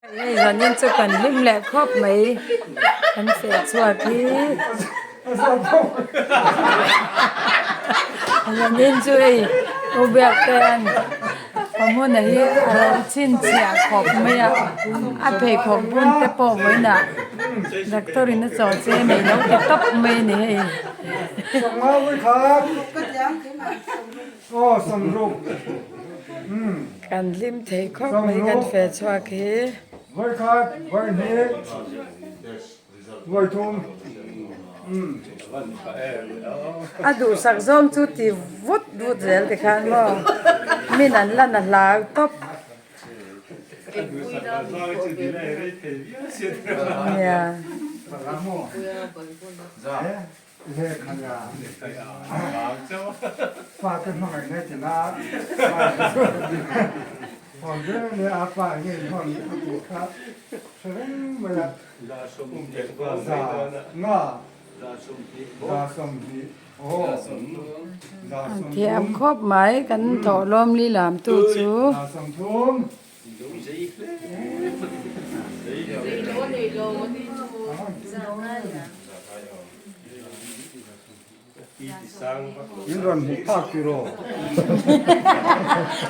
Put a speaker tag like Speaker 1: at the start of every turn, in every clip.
Speaker 1: Hei zanin chu kan hlim leh khawp mai kan feh chhuak hi zanin chu hei u biak te an pa hmuna hi a lo chhinchhiah khawp mai a a pheikhawk bun te pawh vawiinah doctor in a chawh che a nei lo ti tawp mai a ni hei. Kan hlim thei khawp mai kan fe chhuak hi. A duhsak zawng chu ti vut vut zel tikhan maw min an lan a hlau tawp. Nia. Thiam khawp mai kan thawhlawm lilam tu chu.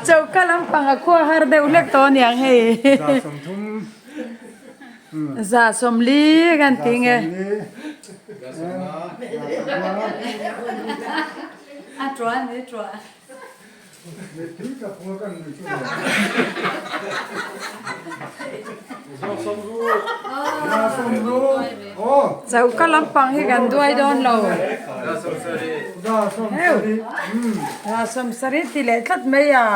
Speaker 1: Choka lampang a khua har deuh hlek tawh aniang hei. Za sawmli kan ti nge. A tuan ni tuan. Choka lampang hi kan duai dawn lo. Heu. Sawmsarih ti leh tlat mai a.